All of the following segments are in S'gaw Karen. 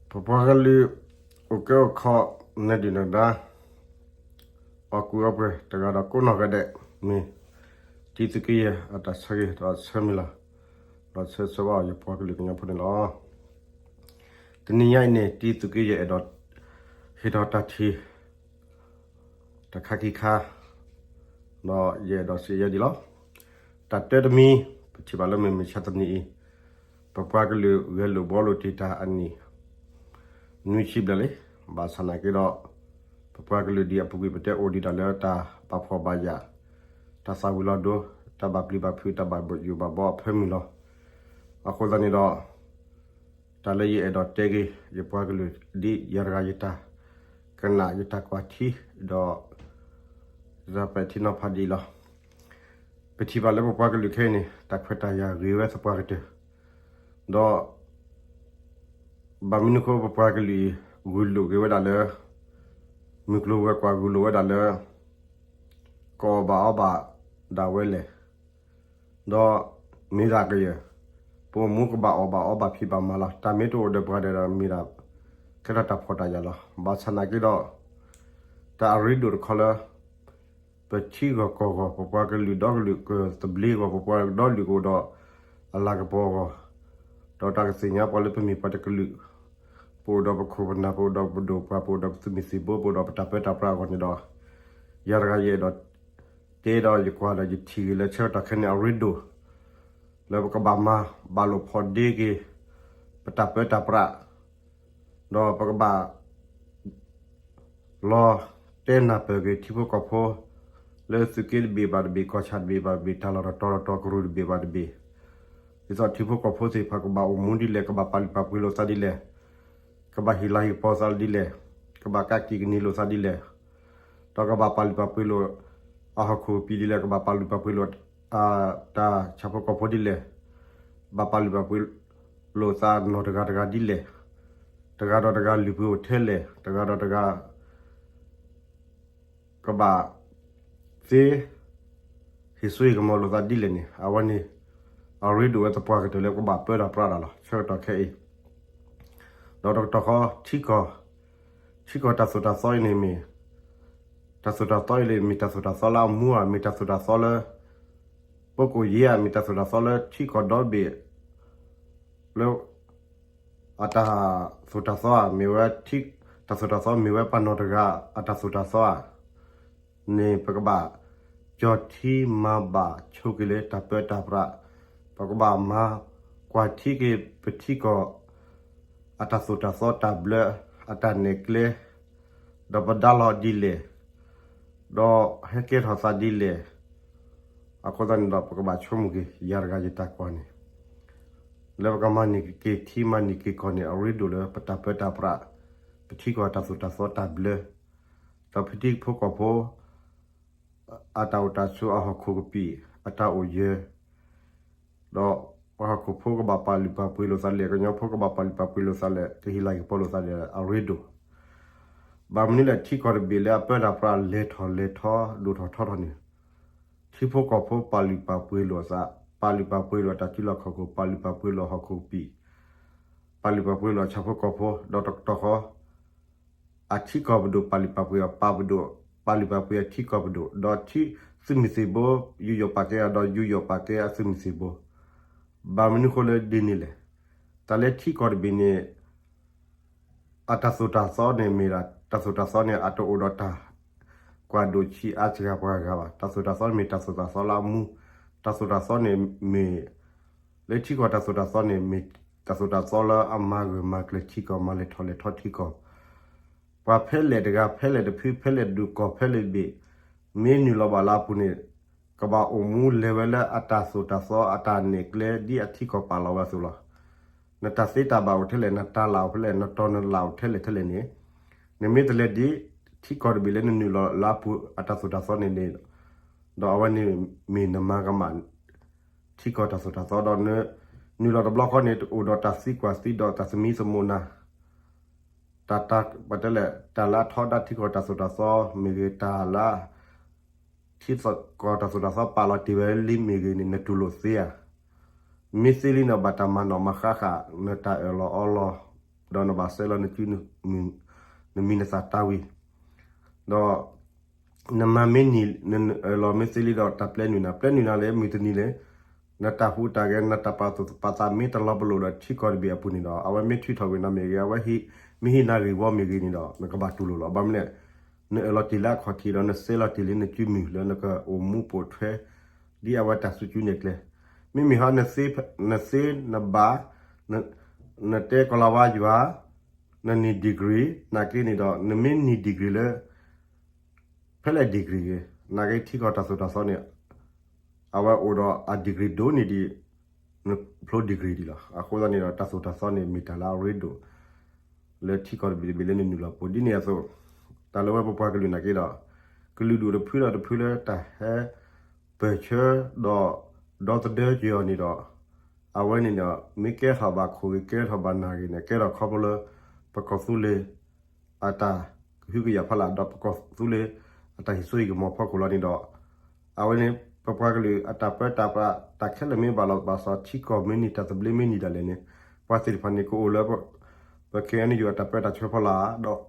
ပပှၤကလုာ် အိၣ်ကဲအိၣ်ခီ နဲၣ်ဒုၣ်နဲၣ်ဒါ အီၣ်ကူၣ်အီပှဲၤ တဂၤဒီးကိးနီၢ်ဂၤဒဲး မ့ၢ် တံသုးက့ယဲၢ်အတၢ်ဆၢဂ့ၤဒီးဆၢမုၢ်လၢ် ဒီးဆၢဂ့ၤဆၢဝါအီၤ ယပှၤကလုာ်ကညီဖိန့ၣ်လီၤ. တနံၤညါအံၤန့ၣ် တံသုးက့ယဲၢ်အဲၣ်ဒိး ဟ့ၣ်ထီၣ်တၢ်ထံၣ် တခါခံခါ ဒီးယအဲၣ်ဒိးစံးယဲဒ်အံၤလီၤ. တၢ်တၢတမံၤ ပထံၣ်ဘၣ်လၢမုၢ်မဆါတနံၤအံၤ ပပှၤကလုာ်ဂဲၤလိာ်ဘှီလိာ်တ့ၢ်တၢ်အနံၣ် နွံဆံဘျဲၣ်လံ. ဘၣ်ဆၣ်နာ်က့ဒီး ပပှၤကလုာ်ဒ်အပူၤကွံာ် ပတဲအိၣ်ဒံးဒၣ်လၢတၢ်ဘၣ်ဖှီၣ်ဘၣ်ယာ်, တၢ်သၣ်ဝံၤလီၤဒိ, တၢ်ဘၣ်ပျံၤဘၣ်ဖုး, တၢ်ဘၣ်ယိၣ်ဘၣ်ဘှီအဖၢမုၢ်လီၤ. အဃိသတးန့ၣ်ဒီး တၢ်လၢယအဲၣ်ဒိးတဲက့ၤ ယပှၤကလုာ်ဒ်ယၤတဂၤယတၢ်ကနၣ် ယတၢ်ကွၢ်ထံဒီး ယတၢ်ပဲာ်ထံနီၤဖးဒ်အံၤလီၤ. ပထံၣ်ဘၣ်လၢပပှၤကလုာ်ခဲအံၤန့ၣ် တၢ်ခွဲးတၢ်ယာ်ဂ့ၤဝဲသပှၢ်ကတၢၢ် ဒီး ဘၣ်မနုၤအဃိ ပပှၤကလုာ်အံၤ ဂုာ်လိာ်က့ၤဝဲဒၣ်လၢ မုၢ်ကျိၤဝဲၤကွာ် ဂုာ်လိာ်ဝဲဒၣ်လၢ ကအီၣ်ဘၣ်အီဘၣ်ဒၣ်ဝဲလဲၣ်. ဒီးမ့ၢ်ဒၣ်ကယဲၢ် ပအိၣ်မူကဘၣ်အီၣ်ဘၣ်အီဘၣ်ဖံးဘၣ်မၤလီၤ. တၢ်မ့ၢ်တအိၣ်ဒီးပှၤဒီး မ့ၢ်ဒၣ် ကဲထီၣ်တၢ်ဖှီၣ်တၢ်ယာ်လီၤ. ဘၣ်ဆၣ်နာ်က့ဒီး တၢ်အရ့ဒိၣ်တခီလၢ ပထံဂီၢ်ကီၢ်ဂီၢ် ပပှၤကလုာ်ဒီကလုာ် ကသဘျ့ဂီၢ် ပပှၤဒီကလုာ်ကအိၣ်ဒီး အလၤကပီၤအဂီၢ် ဒီးတၢ်ကသ့ၣ်ညါပှၤလၢပမ့ၢ်ပှၤတကလုာ်, ပအိၣ်ဒီးပခိၣ်ပနၢ် ပအိၣ်ဒီးပဒိၣ်ပှၢ် ပအိၣ်ဒီးပသုးမုၢ်သံၣ်ဘိ ပအိၣ်ဒီးပတၢ်ပၢတၢ်ပြးအဂီၢ်န့ၣ်ဒီး ယၤတဂၤယအဲၣ်ဒိး တဲဒီးယကွၢ်ဒီးယထံၣ်ဂ့ၤလၢဆၢကတီၢ်ခဲအံၤန့ၣ် အရ့ဒိၣ် လၢပကဘၣ်မၤဘၣ်လိာ်ဖိးဒ့က့ၤ ပတၢ်ပၢတၢ်ပြး ဒီးပကဘၣ် လီၤတဲာ်နၢ်ပၢၢ်က့ၤထံဖိကီၢ်ဖိ လၢသုးက့တဘ့ၣ်ဘၣ်တဘ့ၣ် ကီၢ်ဆၣ်တဘ့ၣ်ဘၣ်တဘ့ၣ် တၢ်လီၢ်တတီၤတတီၤ ကရူၢ်တဘ့ၣ်ဘၣ်တဘ့ၣ် ဒ်သိးထံဖိကီၢ်ဖိသ့ၣ်တဖၣ်ကဘၣ်အိၣ်မူဒ်လဲၣ် ကဘၣ်ပာ်လုၢ်ပာ်ပှ့ၤလိာ်သးဒ်လဲၣ် ကဘၣ်ဟ့ၣ်လၤဟ့ၣ်ကပီၤသးဒ်လဲၣ် ကဘၣ်ကးက့ၤကန့ၢ်လိာ်သးဒ်လဲၣ် ဒီးကဘၣ်ပာ်လုၢ်ပာ်ပှ့ၤလိာ် အဟီၣ်ခိၣ်ကပံာ်ဒ်လဲၣ် ကဘၣ်ပာ်လုၢ်ပာ်ပှ့ၤလိာ် တၢ်ဆၣ်ဖိကီၢ်ဖိဒ်လဲၣ် ဘၣ်ပာ်လုၢ်ပာ်ပှ့ၤလိာ်သးနီၢ်တဂၤတဂၤဒ်လဲၣ် တဂၤဒီးတဂၤလုၢ်ပှ့ၤအိၣ်ထဲလဲၣ် တဂၤဒီးတဂၤ ကဘၣ်သ့ ဟ့ၣ်စိဟ့ၣ်ကမီၤလိာ်သးဒ်လဲၣ်န့ၣ် အဝဲန့ၣ် အရ့ဒိၣ်ဝဲသပှၢ်ကတၢၢ်လၢပကဘၣ်ပၢတၢ်ပြးတၢ်လီၤ ဆၢကတီၢ်ခဲအံၤ ဒီးတကတီၢ်ဃီ ထံကီၢ် ထံကီၢ်တၢ်သိၣ်တၢ်သီအံၤန့ၣ်မ့ၢ် တၢ်သိၣ်တၢ်သီအံၤန့ၣ် မ့ၢ်တၢ်သိၣ်တၢ်သီလၢအမူဧါ မ့ၢ်တၢ်သိၣ်တၢ်သီလၢ ပကိၣ်ယ့ဧါ မ့ၢ်တၢ်သိၣ်တၢ်သီလၢထံကီၢ်ဒီဘ့ၣ် လၢ အတၢ်သိၣ်တၢ်သီဧါ မ့ၢ်ဝဲ တၢ်သိၣ်တၢ်သီမ့ၢ်ဝဲပှၤနီၢ်တဂၤအတၢ်သိၣ်တၢ်သီဧါ န့ၣ် ပကဘၣ် ကၠီၣ်ထံမၤဘၣ်ဆိက့ၤလၢတၢ်ပၢတၢ်ပြး ပကဘၣ်မၤကွၢ်ထံက့ၤပထံကီၢ် အတၢ်သိၣ်တၢ်သီတၢ်ဘျၢ အတၢ်နဲၣ်ကျဲ ဒီးပဒါလီၤဒ်လဲၣ် ဒီးဟဲကဲထီၣ်သးဒ်လဲၣ် အဃိသတးန့ၣ်ဒီး ပကဘၣ်ဆိကမိၣ်က့ၤ ယၤတဂၤယတၢ်ကွၢ်န့ၣ် လၢပကမၤန့ၢ်က့ၤထံမၤန့ၢ်က့ၤကီၢ်န့ၣ် အရ့ဒိၣ်လၢပတၢ်ပၢတၢ်ပြး ပထံကီၢ်တၢ်သိၣ်တၢ်သီတၢ်ဘျၢ ဒီးပထံဖိကီၢ်ဖိ အတၢ်အိၣ်တၢ်ဆိးအဟီၣ်ခိၣ်ကပံာ် အတၢ်အိၣ်ယၢၤ ဒီးပှၤဟီၣ်ခိၣ်ဖိကဘၣ်ပာ်လုၢ်ပာ်ပှ့ၤလိာ်သးလဲၣ် ကညီဖိကဘၣ်ပာ်လုၢ်ပာ်ပှ့ၤလိာ်သးလဲၣ် ကဟ့ၣ်လၤကပီၤလိာ်သးလဲၣ် အရ့ဒိၣ် ဘၣ်မနုၤလဲၣ် ထံကီၢ်တဘ့ၣ်လၢအပၢတၢ်ပြးလဲၤထီၣ်လဲၤထီ ဒိၣ်ထီၣ်ထီထီၣ်န့ၣ် ထံဖိကီၢ်ဖိပာ်လုၢ်ပာ်ပှ့ၤလိာ်သး ပာ်လုၢ်ပာ်ပှ့ၤလိာ်တၢ်ထံလီၢ်ခီၣ်ခိၣ် ပာ်လုၢ်ပာ်ပှ့ၤလိာ်ဟီၣ်ခိၣ်ကပံာ် ပာ်လုၢ်ပာ်ပှ့ၤလိာ်ဆၣ်ဖိကီၢ်ဖိ ဒီးတကတီၢ်ဃီ အထံကီၢ်ပဒိၣ်ပာ်လုၢ်ပာ်ပှ့ၤအီၤ ပာ်ပဒိၣ် ပာ်လုၢ်ပာ်ပှ့ၤအထံကီၢ်ပဒိၣ် ဒီးထံသုးမုၢ်သံၣ်ဘိ ယူးယီၣ်ပာ်ကဲအီၤ ဒီးယူးယီၣ်ပာ်ကဲအသုးမုၢ်သံၣ်ဘိ ဘၣ်မနုၤဃိလၢဒ်န့ၣ်လဲၣ် တၢ်လၢထံကီၢ်တဘ့ၣ်န့ၣ် အတၢ်သိၣ်တၢ်သီန့ၣ်မ့ၢ်ဒၣ် တၢ်သိၣ်တၢ်သီန့ၣ် အတအိၣ်ဒီးတၢ်ကွၢ်ဒိၣ်ဆံးအါစှၤပှၤဂၤဘၣ် တၢ်သိၣ်တၢ်သီန့ၣ်မ့ၢ်တၢ်သိၣ်တၢ်သီလၢအမူ တၢ်သိၣ်တၢ်သီန့ၣ်မ့ၢ် လၢထံကီၢ်တၢ်သိၣ်တၢ်သီန့ၣ် မ့ၢ်တၢ်သိၣ်တၢ်သီလၢအမၤဂၢၢ်မၤကျၢၤထံကီၢ် မၤလဲၤထီၣ်လဲၤထီထံကီၢ် ပှၤဖဲလဲၣ်တဂၤ ဖဲလဲၣ်တဖု ဖဲလဲၣ်တဒူၣ်ကီၢ်ဖဲလဲၣ်တဘ့ၣ် မ့ၢ်နုာ်လီၤဘၣ်လၢအပူၤန့ၣ် ကဘၣ်အိၣ်မူလဲၤဝဲလၢအတၢ်သိၣ်တၢ်သီအတၢ်နဲၣ်ကျဲဒ်အထံကီၢ်ပာ်လီၤဝဲအသိးလီၤ. နတၢ်သ့တၢ်ဘၣ်အိၣ်ထဲလဲၣ် နတၢ်လၢ်အိၣ်ဖဲလဲၣ် နတီၤနလၢ်အိၣ်ထဲလဲၣ်ထဲလဲၣ်န့ၣ် နမ့ၢ်တလဲၤဒ် ထံကီၢ်တဘ့ၣ်လၢနနုာ်လီၤလၢအပူၤအတၢ်သိၣ်တၢ်သီန့ၣ်န့ၣ် ဒီးအဝဲန့ၣ်မ့ၢ်နမၤကမၣ် ထံကီၢ်တၢ်သိၣ်တၢ်သီဒီး နနုာ်လီၤတဘျီဃီန့ၣ် အိၣ်ဒီးတၢ်သံကွၢ်သံဒီးတၢ်သမံသမိးနၤ တၢ်တၢ်ပတဲလဲၣ် တၢ်လၢအထီဒါထံကီၢ်တၢ်သိၣ်တၢ်သီမ့ၢ်ဂ့ၤ တၢ်လၢ ထံကီၢ်တၢ်သိၣ်တၢ်သီပာ်လီၤတ့ၢ်ဝဲလံမ့ၢ်ဂ့ၤန့ၣ် နတူၢ်လိာ်သ့ဧါ. မ့ၢ်သ့လံန့ၣ် ဘၣ်တၢ်မၤနီၣ်မၤဃါဃာ် နတၢ်အၢၣ်လီၤအီလီၤ ဒီးနဘၣ်စဲးလီၤနစု နမံၤနသၣ်တၢ်ဝံၤ ဒီး နမၤမ့ၢ်နံၤ နအၢၣ်လီၤမ့ၢ်သ့လံဒီး တၢ်ပျဲနုာ်နၤ ပျဲနုာ်နၤလၢမုၢ်တနံၤလၢ နတၢ်ဟူးတၢ်ဂဲၤ နတၢ်ပာ်သူၣ်ပာ်သးမ့ၢ်တလီၤပလိာ်ဒီးထံကီၢ်တဘ့ၣ်အပူၤန့ၣ်ဒီး အဝဲမ့ၢ်ထုးထီၣ်ကွံာ်နၤမ့ၢ်ဂ့ၤ အဝဲမ့ၢ်ဟံးနၤဂ့ၢ်ဝီမ့ၢ်ဂ့ၤန့ၣ်ဒီး နကဘၣ်တူၢ်လိာ်လီၤ. ဘၣ်မနုၤလဲၣ် နအၢၣ်လီၤတ့ၢ်လၢအခီၣ်ထံးဒီး နစဲးလီၤတ့ၢ်လၢနစုမုၢ်လၢနကအိၣ်မူပိာ်ထွဲ ဒ်အဝဲတၢ်စုကၠူနဲၣ်ကျဲ မ့မ့ၢ်ဟီ နသ့နဘၣ် နတဲကီၤလၤဝါယွၤ နနံၣ် degree နာ်က့န့ၣ်ဒီး နမ့ၢ်နံၣ် degree လၢ ဖဲလဲၣ် degree ဂ့ၤ နာ်က့ထံကီၢ်တၢ်သိၣ်တၢ်သီန့ၣ် အဝဲအိၣ်ဒီးအ degree ဒိၣ်န့ၢ်ဒံး နဖျိ degree ဒံးလီၤ. အဃိသတးန့ၣ်ဒီး တၢ်သိၣ်တၢ်သီန့ၣ် မ့ၢ်တၢ်လၢအရ့ဒိၣ် လၢထံကီၢ်တဘ့ၣ်တဘ့ၣ်လၢနနုာ်လီၤပူၤ ဒ်န့ၣ်အသိး တၢ်လၢဝဲပပှၤကလုာ်နာ်က့ဒီး ကလုာ်ဒူၣ်တဖုဒီးတဖုလၢတၢ်ဟဲ ပၢၢ်ဆၢ ဒီး ဒီသဒၢက့ၤအီၤန့ၣ်ဒီး အဝဲန့ၣ်ဒီး မ့ၢ်ကဲထီၣ်ဘၣ်ခိၣ်ဂ့ၤ ကဲထီၣ်ဘၣ်နၢ်ဂ့ၤန့ၣ် ကဲထီၣ်ခီဖျိလၢ ပကီၢ်သူလ့ၤ အတၢ်ကဟုကယာ်ဖီလာ် ဒီးပကီၢ်သူလ့ၤ အတၢ်ဟံးစိဟံးကမီၤဖီခိၣ်လီၤန့ၣ်ဒီး အဝဲန့ၣ် ပပှၤကလုာ်အတၢ်ပၢတၢ်ပြး တၢ်ခဲလၢာ်မ့ၢ်ဘၣ်လီၤဘၣ်စး ထံကီၢ်မ့ၢ်နံၤ တၢ်သဘျ့မ့ၢ်နံၤဒၣ်လဲာ်န့ၣ် ပှၤသ့ၣ်တဖၣ်န့ၣ် ကအိၣ်လၢ ပ KNU အတၢ်ပၢတၢ်ဆှၢဖီလာ်ဒီး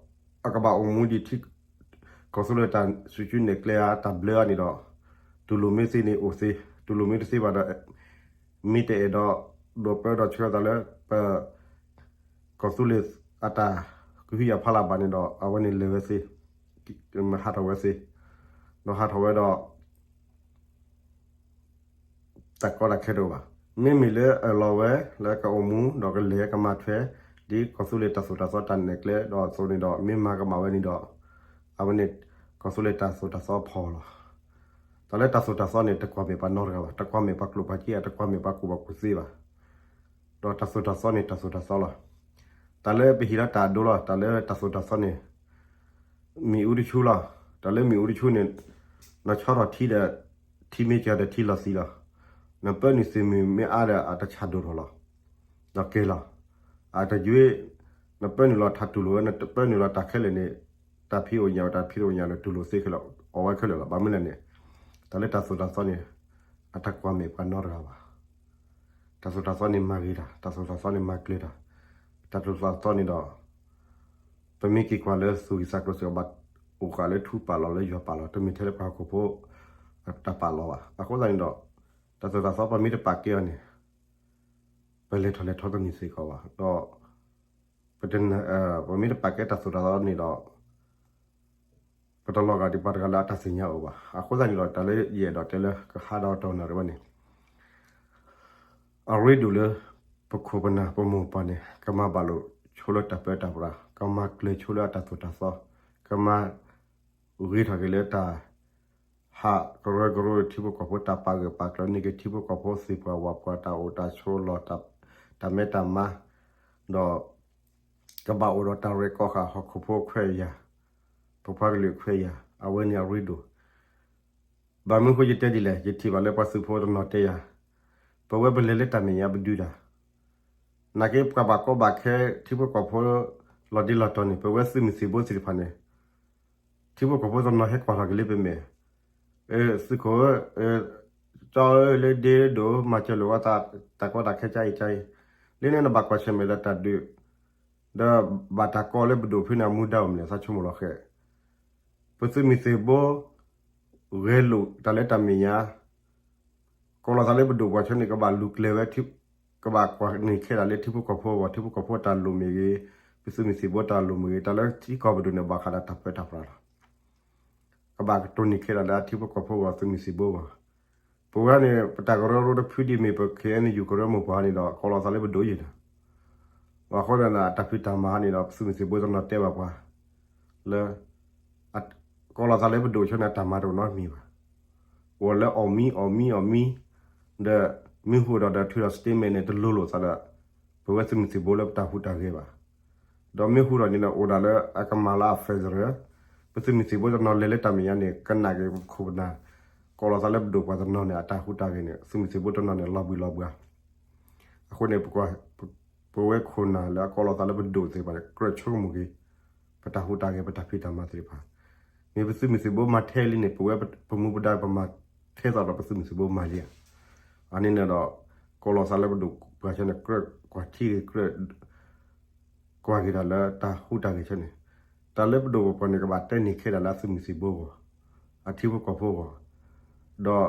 အကဘၣ်အိၣ်မူဒံးထံ ကီၢ်သူလ့ၤတၢ်စုကၠူနဲၣ်ကျဲဧါ တၢ်ဘျၢဧါန့ၣ်ဒီး တူၢ်လိာ်မ့ၢ်သ့န့ၣ်အိၣ်သ့, တူၢ်လိာ်မ့ၢ်တသ့ဘၣ်ဒီး မ့ၢ်တအဲၣ်ဒိးဒိးပၢဒီးဆှၢသးလၢ ပ ကီၢ်သူလ့ၤအတၢ်ကဟုကယာ်ဖီလာ်ဘၣ်န့ၣ်ဒီး အဝဲန့ၣ်လဲၤဝဲသ့, ဟးထီၣ်ဝဲသ့, ဒီးဟးထီၣ်ဝဲဒီး တၢ်ကီတၢ်ခဲတအိၣ်ဘၣ်. မ့မ့ၢ်လၢအၢၣ်လီၤဝဲလၢကအိၣ်မူ ဒီးကလဲၤကမၤထွဲ ဒ်ကီၢ်သူလ့ၤတၢ်သိၣ်တၢ်သီတၢ်နဲၣ်ကျဲဒီးအသိးန့ၣ်ဒီး မ့ၢ်မၤကမၣ်ဝဲန့ၣ်ဒီး အဝဲန့ၣ် ကီၢ်သူလ့ၤတၢ်သိၣ်တၢ်သီဖီလီၤ. တၢ်လၢတၢ်သိၣ်တၢ်သီန့ၣ် တကွၢ်မဲာ်ပှၤနီတဂၤဘၣ်, တကွၢ်မဲာ်ပှၤကျိၣ်ပှၤစ့ဧါ, တကွၢ်မဲာ်ပှၤကူၣ်ဘၣ်ကူၣ်သ့ဘၣ်. ဒီးတၢ်သိၣ်တၢ်သီန့ၣ် တၢ်သိၣ်တၢ်သီလီၤ. တၢ်လၢပဟံးလီၤတၢ်အဒိလီၤ. တၢ်လၢတၢ်သိၣ်တၢ်သီန့ၣ် မ့ၣ်အူတဆူလီၤ. တၢ်လၢမ့ၣ်အူတဆူန့ၣ် နဆီထီၣ်ထံဒီး ထံမ့ၢ်ကၢၤဒီးထံလီၤသံလီၤ. နပၢနုာ်သ့ၣ်မုၢ်မ့ၢ်အါဒီး အတၢ်ဆၣ်ဒိၣ်ထီၣ်လီၤ. ဒီးကဲလီၤ. အတယွ့ နပၢနုာ်လီၤတၢ်တူၢ်လိာ်ဝဲ နပၢနုာ်လီၤတၢ်ခဲလၢာ်န့ၣ် တၢ်ဖံးအိၣ်ညၣ် တၢ်ဖံးအိၣ်ညၣ်န့ၣ် တူၢ်လိာ်သ့ခဲလၢာ် အီၣ်ဝဲခဲလၢာ်လီၤ. ဘၣ်မနုၤလဲၣ်န့ၣ် တၢ်လၢတၢ်သိၣ်တၢ်သီန့ၣ် အတကွၢ်မဲာ်ပှၤနီတဂၤဘၣ်. တၢ်သိၣ်တၢ်သီန့ၣ်မၤဂ့ၤတၢ်, တၢ်သိၣ်တၢ်သီန့ၣ်မၤကျၢၤတၢ်, တၢ်သိၣ်တၢ်သီန့ၣ်ဒီး ပမ့ၢ်က့ၤကွၢ်လၢသူၣ်ဂံၢ်သးကျိၤစ့ၢ်ကီးဘၣ် အိၣ်ဃာ်လၢထူပာ်လီၤလၢယွၤပာ်လီၤ တမ့ၢ်ထဲလၢပှၤဟီၣ်ခိၣ်ဖိ တၢ်ပာ်လီၤဘၣ်. အဃိသတးန့ၣ်ဒီး တၢ်သိၣ်တၢ်သီပမ့ၢ်တပာ်ကဲအီၤန့ၣ် ပလဲၤထီၣ်လဲၤထီတန့ၢ်စ့ၢ်ကီးဘၣ်. ဒီး ပတန ပမ့ၢ်တပာ်ကဲတၢ်သိၣ်တၢ်သီန့ၣ်ဒီး ပတလီၤဂာ်ဒံးပှၤတဂၤလၢအတၢ်သ့ၣ်ညါအိၣ်ဘၣ်. အဃိသတးန့ၣ်ဒီး တၢ်လၢယအဲၣ်ဒိးတဲလၢကဟးဒီးတနၣ်ရံၣ်ဝဲန့ၣ် အရ့ဒိၣ်လၢ ပခိၣ်ပနၢ်ပမိၢ်ပၢ်န့ၣ် ကမၤဘၣ်လိာ်ဆိလၢတၢ်ပၢတၢ်ပြး, ကမၤကျၢၤဆိလၢအတၢ်သိၣ်တၢ်သီ, ကမၤ ဂ့ၤထီၣ်က့ၤလၢတၢ် ဟးကရၢကရိထံဖိကီၢ်ဖိ တၢ်ပာ်ဂၢၢ်ပာ်ကျၢၤန့ၢ်က့ၤထံဖိကီၢ်ဖိ သ့ၣ်ပှၢ်ဝၣ်ပှၢ် တၢ်အိၣ်တၢ်ဆိးလီၢ် တၢ်မဲတၢ်မါ, ဒီး ကဘၣ်အိၣ်ဒီးတၢ်ရဲၣ်ကီၢ်ဃာ်ဟီၣ်ခိၣ်ဖိခွဲးယာ်, ပပှၤကလုာ်ခွဲးယာ် အဝဲန့ၣ်အရ့ဒိၣ်. ဘၣ်မနုၤဃိယတဲဒ်လဲၣ် ယထံၣ်ဘၣ်လၢပှၤသုးဖိတနီၤတဲယၤ, ပဝဲပလဲၤလၢတၢ်မဲာ်ညါပဒုးတၢ် နာ်က့ပှၤဘၣ်ကီဘၣ်ခဲ ထံဖိကီၢ်ဖိ လီၤဒ့လီၤတီၤန့ၣ် ပဝဲသုးမုၢ်သံၣ်ဘိသ့ၣ်တဖၣ်န့ၣ် ထံဖိကီၢ်ဖိတနီၤဟဲကွၢ်ထီၣ်က့ၤလၢပမဲာ်, သုးခိၣ်ဧၢ, ကၠီဧၢ လၢဒ့ဒိၣ် မၤစၢၤလိာ်အသး တၢ်ကီတၢ်ခဲကါအံၤကါအံၤ, လၢန့ၣ်နဘၣ်ကွၢ်ဆၢၣ်မဲာ်ဒီးတၢ်ဒုး, ဒီးဘၣ်တၢ်ကီလၢပဒိၣ်ဖဲန့ၣ် အမူဒါအိၣ်မနုၤလဲၣ် သးဆိကမိၣ်လီၤဃဲ, ပသုးမုၢ်သံၣ်ဘိ ဂဲၤလိာ်တၢ်လၢတၢ်မဲာ်ညါ ကီၢ်လီၤသးလၢပဒိၣ်ပှၤဆၢန့ၣ် ကဘၣ်လူၤကျဲၤဝဲ ကဘၣ်ကွၢ်န့ၢ်ခဲဒၣ်လၢထံဖိကီၢ်ဖိအဂီၢ် ထံဖိကီၢ်ဖိတၢ်လိၣ်မ့ၢ်ဂ့ၤ, ပသုးမုၢ်သံၣ်ဘိတၢ်လိၣ်မ့ၢ်ဂ့ၤ, တၢ်လၢထံကီၢ်ပဒိၣ်န့ၣ် ဘၣ်ဃးဒီးတၢ်ပၢတၢ်ပြးလီၤ. ကဘၣ်ကတိၤန့ၢ်ခဲဒၣ်လၢအထံဖိကီၢ်ဖိအဂီၢ် သုးမုၢ်သံၣ်ဘိအဂီၢ်, ပဝဲန့ၣ် ပတၢ်ကရၢကရိတဖုဒ်မ့ၢ်ပ KNU ကရၢမိၢ်ပှၢ်န့ၣ်ဒီး ကီၢ်လီၤသးလၢပဒိၣ်ယဲၢ်ဒီး အဃိဒီး တၢ်ဖံးတၢ်မၤန့ၣ်ဒီး ပသုးမုၢ်သံၣ်ဘိတနီၤတဲဘၣ်ပှၤ လၢ ကီၢ်လီၤသးလၢပဒိၣ်ဆၢန့ၣ် တၢ်မၤတအိၣ်နီတမံၤဘၣ်. အိၣ်လၢအီၣ်မံအီၣ်မံအီၣ်မံ, ဒီးမ့ၢ်ဟူးဒီးဒီးထုးဒီး statement န့ၣ် တလိၤလိာ်သးဒီး ပဝဲသုးမုၢ်သံၣ်ဘိလၢပတၢ်ဟူးတၢ်ဂဲၤဘၣ်. ဒီးမ့ၢ်ဟူးဒီးန့ၣ်ဒီး အိၣ်ဒၣ်လၢအကမၤလၢအ federal ပသုးမုၢ်သံၣ်ဘိတနီၤလဲၤလၢတၢ်မဲာ်ညါန့ၣ် ကနၣ်က့ၤပခိၣ်ပနၢ် ကီၢ်လီၤသးလၢပဒိၣ်ပှၤတနီၤန့ၣ် အတၢ်ဟူးတၢ်ဂဲၤန့ၣ် သုးမုၢ်သံၣ်ဘိတနီၤန့ၣ် လီၤဘှံးလီၤဘှါ. အဃိန့ၣ် ပဝဲခိၣ်နၢ်လၢအကီၢ်လီၤသးလၢပဒိၣ်သ့ၣ်တဖၣ်န့ၣ် ကြၢးဆိကမိၣ်က့ၤ ပတၢ်ဟူးတၢ်ဂဲၤ ပတၢ်ဖံးတၢ်မၤသ့ၣ်တဖၣ်, မ့ၢ်ပသုးမုၢ်သံၣ်ဘိမၤထဲလံန့ၣ် ပဝဲပမူပဒါပမၤထဲသိးဒီးပသုးမုၢ်သံၣ်ဘိမၤလံဧါ. အန့ၣ်န့ၣ်ဒီး ကီၢ်လီၤသးလၢပဒိၣ်ပှၤဆၢန့ၣ် ကြၢးကွၢ်ထံဂ့ၤ ကြၢး ကွၢ်က့ၤတၢ်လၢတၢ်ဟူးတၢ်ဂဲၤဆၢန့ၣ်, တၢ်လၢပဒိၣ်ပပှၢ်န့ၣ် ကဘၣ်တဲန့ၢ်ခဲဒၣ်လၢအသုးမုၢ်သံၣ်ဘိအဂီၢ်, အထံဖိကီၢ်ဖိအဂီၢ်, ဒီး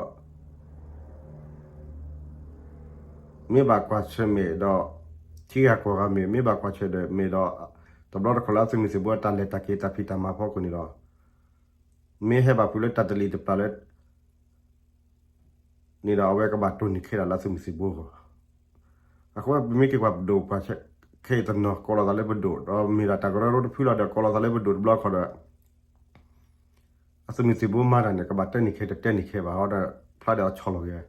မ့ၢ်ဘၣ်ကွၢ်ဆၢၣ်မဲာ်ဒီး ထံဂၤကီၢ်ဂၤမ့ၢ် မ့ၢ်ဘၣ်ကွၢ်ဆၢၣ်ဒီးမ့ၢ်ဒီး တဘျီတခီၣ်လၢအသုးမုၢ်သံၣ်ဘိအတၢ်လဲၤတၢ်က့ၤတၢ်ဖံးတၢ်မၤဖီခိၣ်န့ၣ်ဒီး မ့ၢ်ဟဲဘၣ်ဖုးလၢတၢ်တလံၤတပျၢ်လၢ န့ၣ်ဒီး အဝဲကဘၣ်တိၢ်န့ၢ်ခဲဒၣ်လၢအသုးမုၢ်သံၣ်ဘိအဂီၢ်, အဃိပမ့ၢ်က့ၤကွၢ်ပဒိၣ်ပပှၢ် ခဲအံၤတနီၤကိးလီၤသးလၢပဒိၣ် ဒီးမ့ၢ်ဒၣ်တၢ်ကရၢကရိတဖုလီၤဒီး ကိးလီၤသးလၢပဒိၣ်တဘျီခီဒီး အသုးမုၢ်သံၣ်ဘိမၤတၢ်န့ၣ် ကဘၣ်တဲန့ၢ်ခဲတတဲန့ၢ်ခဲဘၣ်ဒီး ဖျါဒီးအဆီၣ်လီၤက့ၤ,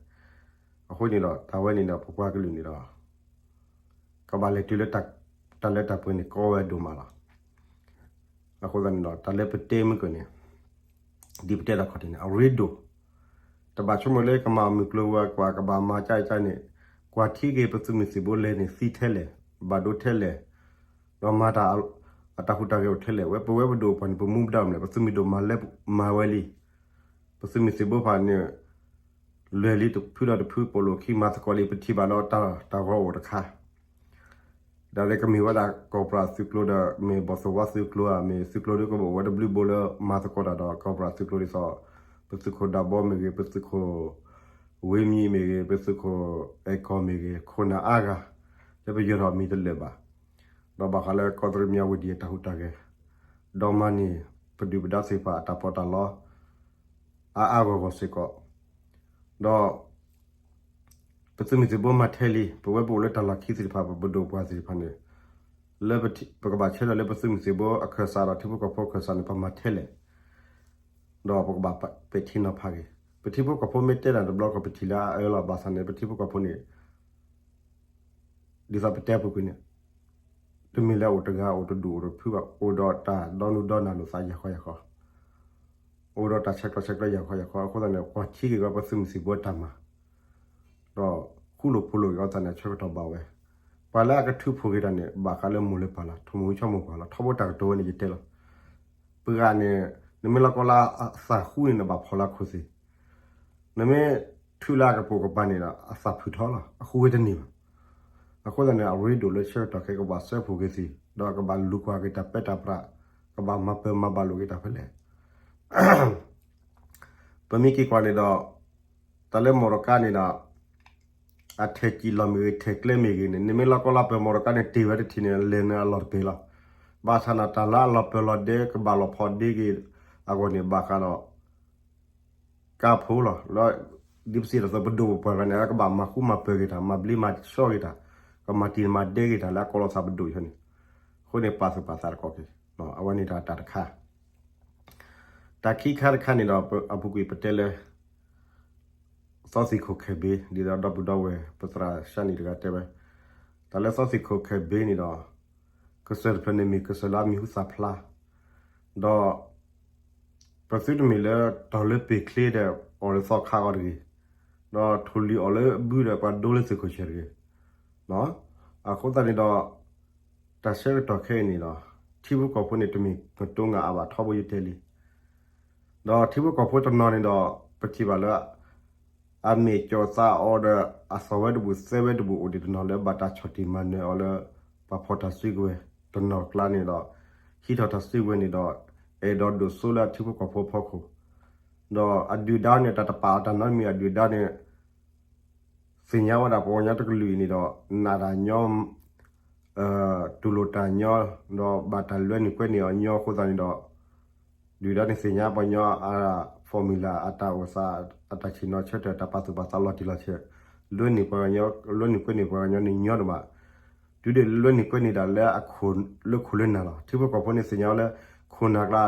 အဃိန့ၣ်ဒီး တၢ်ဝဲန့ၣ်ဒီး ပပှၤကလုာ်န့ၣ်ဒီး ကဘၣ်လဲၤတုၤလၢ တၢ်လၢတၢ်ပှဲၤန့ၣ် ကီဝဲဒိၣ်မးလီၤ. အဃိသတးန့ၣ်ဒီး တၢ်လၢပတဲမုၢ်ကၢၢ်န့ၣ် ဒ်ပတဲတၢ်ခီၣ်ထံးန့ၣ် အရ့ဒိၣ်, တဘၣ်ဆိကမိၣ်လၢကမၤမုၢ်ကျိၤဝဲၤကွာ် ကဘၣ်မၤကၠါကၠါန့ၣ်, ကွၢ်ထံက့ၤပသုးမုၢ်သံၣ်ဘိလဲၤန့ၣ် သံထဲလဲၣ်, ဘၣ်ဒိထဲလဲၣ်, ဒီးမၤတၢ် အတၢ်ဟူးတၢ်ဂဲၤအိၣ်ထဲလဲၣ်, ဝဲပဝဲပဒိၣ်ပပှၢ်န့ၣ် ပမူပဒါမနုၤလဲၣ်, ပသုးမုၢ်ဒိၣ်မၤလဲၢမၤဝဲလံ, ပသုးမုၢ်သံၣ်ဘိဖၣ်န့ၣ် လဲၤလံတဖုဒီးတဖု ပိာ်လိာ်ခံမၤသကိးလံ ပထံၣ်ဘၣ်လၢတၢ်ဂီၤအိၣ်တခါ ဒီးလၢကမ့ၢ်ဝဲဒၣ်ကီၢ်ပြၢ်သုးကျိၤဒီး မ့ၢ်ဘီၣ်သိၣ်ဝါသုးကျိၤဧါ မ့ၢ်သုးကျိၤဒ်ကဘၣ်အိၣ်ဝဲတဘျုးဘိလၢ မၤသကိးတၢ်ဒီးကီၢ်ပြၢ်သုးကျိၤဒ်သိး ပသုးခိၣ်ဒၢဘီမ့ၢ်ဂ့ၤ, ပသုးခိၣ်ဝ့မံၤမ့ၢ်ဂ့ၤ, ပသုးခိၣ်အဲၣ်ကီၢ်မ့ၢ်ဂ့ၤ, ခိၣ်နၢ်အါဂၤ လၢပယီၤထီၣ်မံၤတလၢာ်ဘၣ်, ဒီးဘၣ်ဃးလၢကီၢ်သူလ့ၤမၠးဝတံၤအတၢ်ဟူးတၢ်ဂဲၤ, ဒီးမၤန့ၢ်ပဒုၣ်ပဒါသ့ၣ်တဖၣ်အတၢ်ပီးတၢ်လီ အါအါဂီၢ်ဂီၢ်စ့ၢ်ကီး, ဒီး ပသုးမုၢ်သံၣ်ဘိမၤထဲလံ, ပဝဲပအိၣ်လၢတၢ်လီၢ်ခံသ့ၣ်တဖၣ် ပပဒိၣ်ပပှၢ်သ့ၣ်တဖၣ်န့ၣ် လၢပကဘၣ်ဆၢထၢၣ်လၢပသုးမုၢ်သံၣ်ဘိအခၢၣ်စးဒီးထံဖိကီၢ်ဖိအခၢၣ်စးန့ၣ် ပမၤထဲလဲၣ်, ဒီးပကဘၣ်ပဲာ်ထံနီၤဖးက့ၤ, ပထံဖိကီၢ်ဖိမ့ၢ်တဲတၢ်တဘျီကီၢ် ပထံၣ်လၢအအၢလီၤ, ဘၣ်ဆၣ်န့ၣ် ပထံဖိကီၢ်ဖိန့ၣ် ဒ်သိးပတဲအပူၤကွံာ်န့ၣ် တမ့ၢ်လၢအိၣ်တဂၤအိၣ်တဒူၣ်အိၣ်တဖုဘၣ်, အိၣ်ဒီးတၢ်ဒီနုၢ်ဒီနၢ်လိာ်သးယၤဃီယၤဃီ, အိၣ်ဒီးတၢ်ဆဲးကျိးဆဲးကျၢယၤဃီယၤဃီ, အဃိသတးန့ၣ် ကွၢ်ထံက့ၤဝဲပသုးမုၢ်သံၣ်ဘိတၢ်မၤ, ဒီးဃူလိာ်ဖိးလိာ်က့ၤအီၤသတးန့ၣ် အဆၢကတီၢ်ဘၣ်ဝဲ, ပှၤလၢအကထုးဖှိၣ်က့ၤတၢ်န့ၣ် ဘၣ်ဃးလၢမိၢ်လၢပၢ်လီၤ, ထိၣ်မုၢ်ဝံၤဆီမိၢ်ပှၢ်လီၤ, ထီဘိတၢ်ကတိၤဝဲန့ၣ်ယတဲလီၤ, ပှၤန့ၣ် နမ့ၢ်လီၤကီလၢအသးဃူန့ၣ် နဘၣ်ဖီၣ်လၢခိၣ်သ့ၣ် နမ့ၢ်ထုးလၢအကပိာ်ကပၤန့ၣ်ဒီး အသးဖုၣ်ထီလီၤ, အဃူဝဲတန့ၢ်ဘၣ်. အဃိသတးန့ၣ် အရ့ဒိၣ်လၢဆၢကတီၢ်ခဲကဘၣ်စၢဖှိၣ်က့ၤသ့ၣ်, ဒီးကဘၣ်လူၤကွၢ်က့ၤတၢ်ပၢတၢ်ပြး, ကဘၣ်မၤပၢၤမၤဘၣ်လိာ်က့ၤတၢ်ဖဲလဲၣ်. ပမ့ၢ်က့ၤကွၢ်န့ၣ်ဒီး တၢ်လၢမီၢ်တကါန့ၣ်ဒီး အထဲးကံၣ်လီၢ်မ့ၢ်ဂ့ၤ ထဲးကျဲမ့ၢ်ဂ့ၤန့ၣ် နမ့ၢ်လီၤကီလၢပၢၤမီၢ်တကါန့ၣ် တ့ၢ်ဝဲတထံၣ်န့ၣ် လဲၤနုာ်အလီၢ်တပ့ၤလီၤ. ဘၣ်ဆၣ်န့ၣ် တၢ်လၢအလီၤပၢၤလီၤဒဲ ကဘၣ်လီၤဖီၣ်ဒ့က့ၤအဂီၢ်န့ၣ် ဘၣ်ဃးဒီး ကါဖိလီၤ. လၢ ဒ်ပစံးတၢ်အသိး ပဒိၣ်ပပှၢ်တဂၤန့ၣ် ကဘၣ်မၤဃူမၤပၢၤက့ၤတၢ်, မၤဘျ့မၤဆှီက့ၤတၢ်, ကမၤတံၢ်မၤဒဲက့ၤတၢ်လၢအကီလီၤသးပဒိၣ်အံၤန့ၣ်, အဃိန့ၣ် ပာ်သူၣ်ပာ်သးတက့ၢ်က့ၤ, အဝဲန့ၣ်တၢ်တခါ. တၢ်ခံခါတခါန့ၣ်ဒီး အပူၤကွံာ်ပတဲလၢ သီသံၣ်ခိၣ်ခဲၣ်ဘ့ ဒ်သိးဒီပုၢ်ဒီဝဲၢ် ပသရၣ်ၡါနံၣ်တဂၤတဲဝဲ, တၢ်လၢသီသံၣ်ခိၣ်ခဲၣ်ဘ့န့ၣ်ဒီး ကစၢၢ်တဖျၢၣ်န့ၣ်မ့ၢ်ကစၢၢ်လၢအမံၤဟူသၣ်ဖျါ, ဒီး ပသုတမ့ၢ်လၢတီၢ်လၢပ့ၤချ့ဒီး အီၣ်လၢသီခါအီၤတဂ့ၤ, ဒီးထိၣ်လွံၢ်အီၣ်လၢဘုဒီးပှၤဒိလၢသုးခိၣ်ဆၢၣ်တဂ့ၤ. အဃိသတးန့ၣ်ဒီး တၢ်ဆၢကတီၢ်ခဲအံၤန့ၣ်ဒီး ထံဖိကီၢ်ဖိန့ၣ် တမ့ၢ်ကတိၤငါအါဘၣ်ထီဘိယတဲလံ. ဒီးထံဖိကီၢ်ဖိတနီၤန့ၣ်ဒီး ပထံၣ်ဘၣ်လၢ အမဲာ်ကၠီသးအီၤဒီး အသီၣ်ဝဲတဘူၣ်သဲဝဲတဘူၣ်အိၣ်ဒံးတနီၤလၢ ဘၣ်တၢ်ဆီၣ်တံၢ်မၤနၢၤအီၤလၢ ပှၤဖီၣ်တၢ်စုကဝဲၤတနီၤကျါန့ၣ်ဒီး ဟံးထီၣ်တၢ်စုကဝဲၤန့ၣ်ဒီး အဲၣ်ဒိးဒိၣ်စိလၢအထံဖိကီၢ်ဖိအဖီခိၣ်, ဒီးအဒုၣ်ဒါန့ၣ် တၢ်တပာ်အီၤတၢ်နီတမံၤ အဒုၣ်ဒါန့ၣ် သ့ၣ်ညါဝဲဒၣ်ပှၤကညီတကလုာ်အံၤန့ၣ်ဒီး နာ်တၢ်ညီ တူၢ်လိာ်တၢ်ညီ ဒီးဘၣ်တၢ်လွဲန့ၢ်ကွဲန့ၢ်အီၤညီအဃိသတးန့ၣ်ဒီး ဒုၣ်ဒါန့ၣ်သ့ၣ်ညါပှၤကညီအ formula အတၢ်အိၣ်သး အတၢ်ဆ့ၣ်နီၤဆၢထၢၣ် တၢ်ပာ်သူၣ်ပာ်သးလီၤတံၢ်လီၤဆဲး လွဲန့ၢ်ပှၤကညီ လွဲန့ၢ်ကွဲန့ၢ်ပှၤကညီန့ၣ်ညီဒိၣ်မး တုၤဒၣ်လွဲန့ၢ်ကွဲန့ၢ်ဒၣ်လၢအခိၣ်လၢခိၣ်လၢနၢ်လီၤ. ထံဖိကီၢ်ဖိန့ၣ်သ့ၣ်ညါဝဲလၢ ခိၣ်နၢ်ကျါ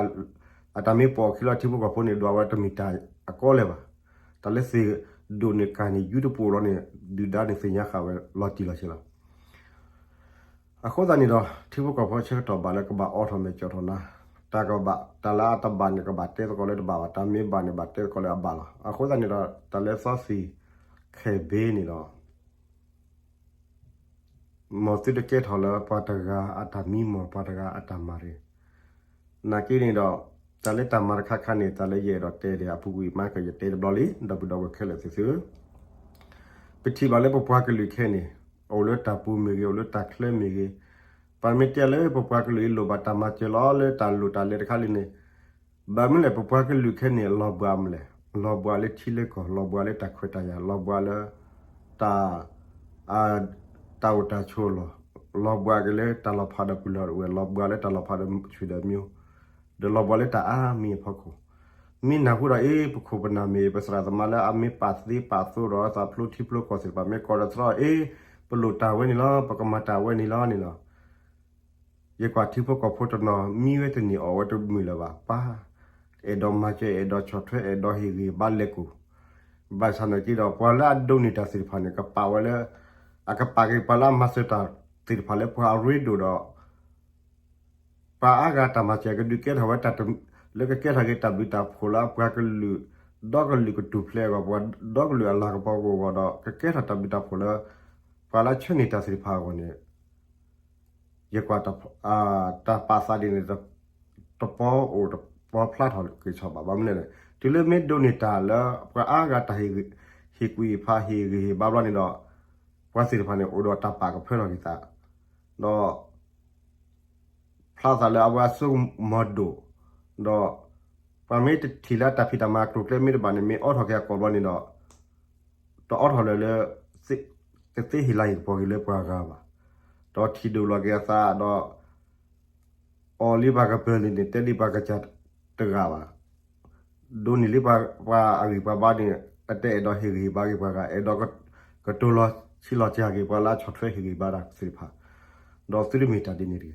အတၢ်မ့ၢ်ပိာ်အခံလၢထံဖိကီၢ်ဖိန့ၣ် ဒွးဝဲတမ့ၢ်တၢ်အကီလဲၣ်ဘၣ်. တၢ်လၢသ့ၣ်ဒိၣ်န့ၢ်ကၢ်န့ၢ်ယူတပူၤလီၤန့ၣ် ဒုၣ်ဒါန့ၣ်သ့ၣ်ညါဃာ်ဝဲလီၤတံၢ်လီၤဆဲးလီၤ. အဃိသတးန့ၣ်ဒီး ထံဖိကီၢ်ဖိဆၢကတီၢ်ဘၣ်လၢကဘၣ်အိးထီၣ်မဲာ်ကၠီၣ်ထီၣ်နါ, တၢ်ကဘၣ် တၢ်လၢအတဘၣ်န့ၣ် ကဘၣ်တဲသကိးလၢတဘၣ်ဘၣ်, တၢ်မ့ၢ်ဘၣ်န့ၣ် ဘၣ်တဲသကိးလၢအဘၣ်လီၤ. အဃိသတးန့ၣ်ဒီး တၢ်လၢသီသံၣ်ခဲၣ်ဘ့န့ၣ်ဒီး မ်သုတကဲထီၣ်လၢပှၤတဂၤအတၢ်မံမီၢ် ပှၤတဂၤအတၢ်မၤတဂ့ၤ. နာ်က့န့ၣ်ဒီး တၢ်လၢတၢ်မၤတခါခါန့ၣ် တၢ်လၢယအဲၣ်ဒိးတဲဒၣ်အပူၤကွံာ်မးကယတဲတဘျီလံ ဒီပုၢ်ဒီဝဲၢ်ခဲလၢာ်သ့ၣ်သုဧၢ, ပထံၣ်ဘၣ်လၢပပှၤကလုာ်ခဲအံၤန့ၣ် အိၣ်လၢတၢ်ပူၤမ့ၢ်ဂ့ၤ အိၣ်လၢတၢ်ချၢမ့ၢ်ဂ့ၤ, ပ ပမ့ၢ်တဲလၢပပှၤကလုာ်အံၤလိၣ်ဘၣ်တၢ်မၤစၢၤလီၤလၢတၢ်လိၣ်တၢ်လဲၤတခါလံန့ၣ်, ဘၣ်မနုၤလဲၣ် ပပှၤကလုာ်ခဲအံၤန့ၣ် လီၤဘှါမနုၤလဲၣ်, လီၤဘှါလၢထံလၢကီၢ်, လီၤဘှါလၢတၢ်ခွဲးတၢ်ယာ်, လီၤဘှါလၢ တၢ် တၢ်အိၣ်တၢ်ဆိးလီၢ်, လီၤဘှါက့ၤလၢတၢ်လီၤဖးဒီးပုၢ်လီၤဝဲၢ်, လီၤဘှါလၢတၢ်လီၤဖးဒီးဆွေဒီးမျိုး, ဒီးလီၤဘှါလၢတၢ်အါမံၤအဖီခိၣ်, မ့ၢ်နၢ်ဟူဒီး အ့ ပခိၣ်ပနၢ်မ့ၢ် ပသရၣ်သမါလၢအမ့ၢ်ပာ်သ့ပာ်သိဒီးသးဖျိထံဖျိကီၢ်သ့ၣ်တဖၣ် မ့ၢ်ကိးဒီးသရၣ် အ့ ပလိၣ်တၢ်ဝဲန့ၣ်လီၤ, ပကမၤတၢ်ဝဲန့ၣ်လီၤန့ၣ်လီၤ. ယကွၢ်ထံဖိကီၢ်ဖိတနီၤ မံဝဲတန့ၢ်အီၣ်ဝဲတမုာ်လၢၤဘၣ်, ပှၤ အဲၣ်ဒိးမၤစၢၤ အဲၣ်ဒိးဆီၣ်ထွဲ အဲၣ်ဒိးဟ့ၣ်ဂံၢ်ဘါလဲၤကူၣ်, ဘၣ်ဆၣ်နာ်က့ဒီး ပှၤလၢအဒိးန့ၢ်တၢ်သ့ၣ်တဖၣ်န့ၣ် ကပာ်ဝဲလၢ အကပာ်က့ၤပှၤလၢအမၤစၢၤတၢ်သ့ၣ်တဖၣ်လၢပှၤအရ့ဒိၣ်ဒီး ပှၤအါဂၤတၢ်မၤစၢၤကဒုးကဲထီၣ်ဝဲတၢ်တ လၢကကဲထီၣ်က့ၤတၢ်ဘျုးတၢ်ဖှိၣ်လၢပှၤကလုာ် ဒီကလုာ်ကထူၣ်ဖျဲးအဂီၢ်, ပှၤဒီကလုာ်အလၤကပီၤကအိၣ်အဂီၢ်ဒီး ကကဲထီၣ်တၢ်ဘျုးတၢ်ဖှိၣ်လၢ ပှၤလၢအဆၢန့ၢ်တၢ်သ့ၣ်တဖၣ်အဂီၢ်န့ၣ် ယကွၢ် တၢ်ပာ်သးဒ်န့ၣ် တပီအိၣ်တပီဖျါထီၣ်က့ၤဆီဘၣ်. ဘၣ်မနုၤလဲၣ်န့ၣ် တုၤလၢမ့ၢ်ဒိးန့ၢ်တၢ်လၢ ပှၤအါဂၤတၢ်ဟ့ၣ် ဟ့ၣ်ကူၣ်ဟ့ၣ်ဖး ဟ့ၣ်ဂံၢ်ဟ့ၣ်ဘါဘျီန့ၣ်ဒီး ပှၤသ့ၣ်တဖၣ်န့ၣ် အိၣ်ဒီးတၢ်ပာ်ကဖၢထီၣ်က့ၤသး ဒီး ဖျါသးလၢအဝဲအစိကမီၤဒိၣ်, ဒီး ပှၤမ့ၢ်တထံၣ်လၢအတၢ်ဖံးတၢ်မၤကျိၤကျဲမ့ၢ်တဘၣ်န့ၣ် မ့ၢ်အိးထီၣ်က့ၤအကိာ်ဘျီန့ၣ်ဒီး တအိးထီၣ်လၢၤလၢ ကသ့ဟ့ၣ်လၤဟ့ၣ်ကပီၤက့ၤလၢပှၤဂၤဘၣ်, ဒီးထံၣ်ဒိၣ်လီၤက့ၤအသးဒီး အီၣ်လံပှၤကပၢၤလံန့ၣ် တဲလံပှၤကစၢ်တဂၤဘၣ်, ဒိးန့ၢ်လံပှၤအဂံၢ်ပှၤဘါန့ၣ် အတအဲၣ်ဒိးဟ့ၣ်ဂံၢ်ဟ့ၣ်ဘါက့ၤပှၤဂၤ, အဲၣ်ဒိးကတိၤလီၤဆံးလီၤစှၤက့ၤ ပှၤလၢအဆီၣ်ထွဲဟ့ၣ်ဂံၢ်ဘါတၢ်သ့ၣ်တဖၣ်, ဒီးသုတမ့ၢ်တၢ်ဒ်န့ၣ်တဂ့ၤ.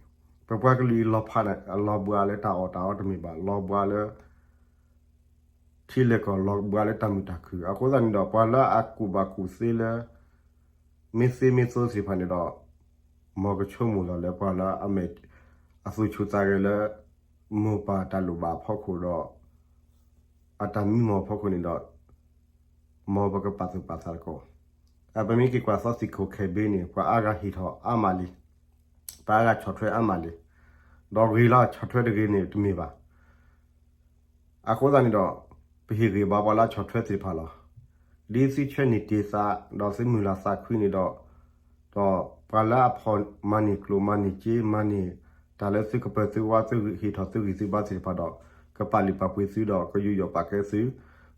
ပပှၤကလုာ်အံၤလီၤဖးန့ၣ် အလီၤဘှါလၢတၢ်အီၣ်တၢ်အီတမ့ၢ်ဘၣ်, လီၤဘှါလၢ ထံလၢကီၢ် လီၤဘှါလၢတၢ်မုာ်တၢ်ခုၣ်. အဃိသတးန့ၣ်ဒီး ပှၤလၢအကူၣ်ဘၣ်ကူၣ်သ့လၢ မ့ၢ်သ့မ့ၢ်သိသ့ၣ်တဖၣ်န့ၣ်ဒီး မ်ကဆိကမိၣ်လီၤလၢပှၤလၢအမဲာ် အသူၣ်ဆူၣ်သးဂဲၤလၢ မိၢ်ပၢ်တၢ်လိၣ်ဘၣ်အဖီခိၣ်ဒီး အတၢ်မံမီၢ်အဖီခိၣ်န့ၣ်ဒီး မ်ပကပာ်သူၣ်ပာ်သးသကိး. ပမ့ၢ်က့ၤကွၢ်သီသံၣ်ခိၣ်ခဲဘ့န့ၣ် ပှၤအါဂၤဟ့ၣ်ထီၣ်အါမးလံ, ပှၤအါဂၤဆီၣ်ထွဲအါမးလံ, ဒီးဂ့ၤလီၤဆီၣ်ထွဲတဂ့ၤန့ၣ်တမ့ၢ်ဘၣ်. အဃိသတးန့ၣ်ဒီး ပဟ့ၣ်ဂံၢ်ဘါပှၤလၢအဆီၣ်ထွဲသ့ၣ်တဖၣ်လီၤ. ဒ်သုဆၢန့ၢ်တ့ၢ်သး ဒီးသုမုၢ်လၢ်သးခွံန့ၣ်ဒီး ဒီးပှၤလၢအဖီၣ်မၤန့ၢ်ကျိၣ်မၤန့ၢ်စ့ မၤန့ၢ်တၢ်လၢသုကပၢၤသုကဝါ သုဟ့ၣ်ထီၣ်သုဂံၢ်သုဘါသ့ၣ်တဖၣ်ဒီး ကပာ်လုၢ်ပာ်ပှ့ၤသုဒီးကယူးယီၣ်ပာ်ကဲသု, ဒီး